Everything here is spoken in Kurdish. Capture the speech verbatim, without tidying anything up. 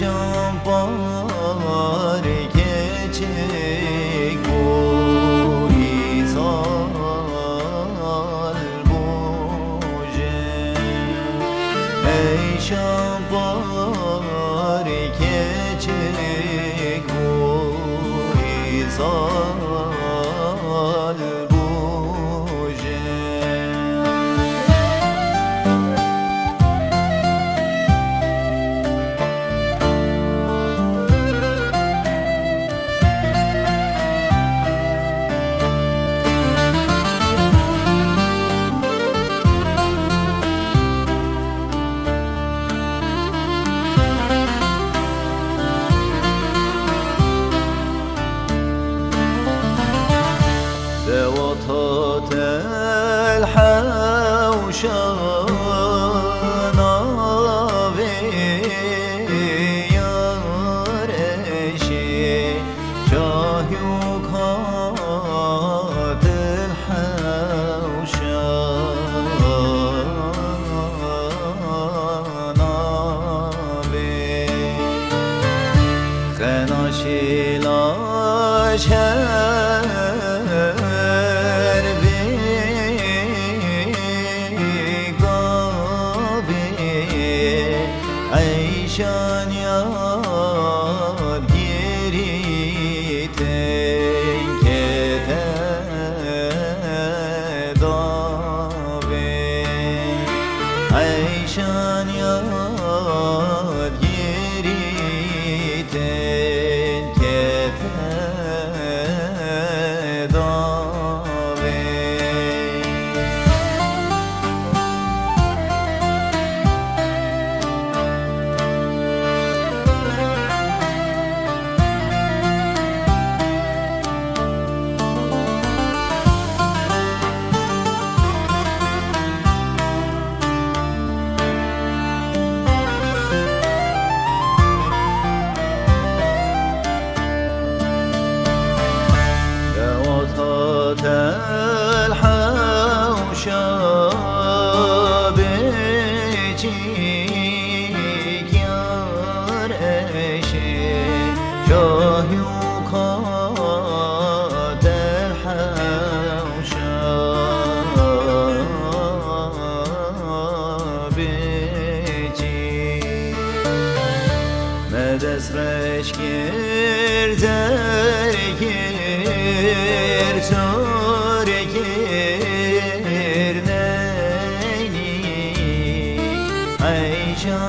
Şampar keçik bû îsal bûjê. Ey şampar keçik bû îsal bûjê. Dewa tel hewşa navê yar eşê, şahî û katil hewşa navê. Xena şêla şer vê gavê, eyşan yadgirî tên kete davê. Eyşan yadgirî tên kete davê. Dewa tel hewşa bê çîk yar eşê, şahî û katil hewşa bê çîk. Me dest reş kir, zer kir, sor kir, neynî. Eyşa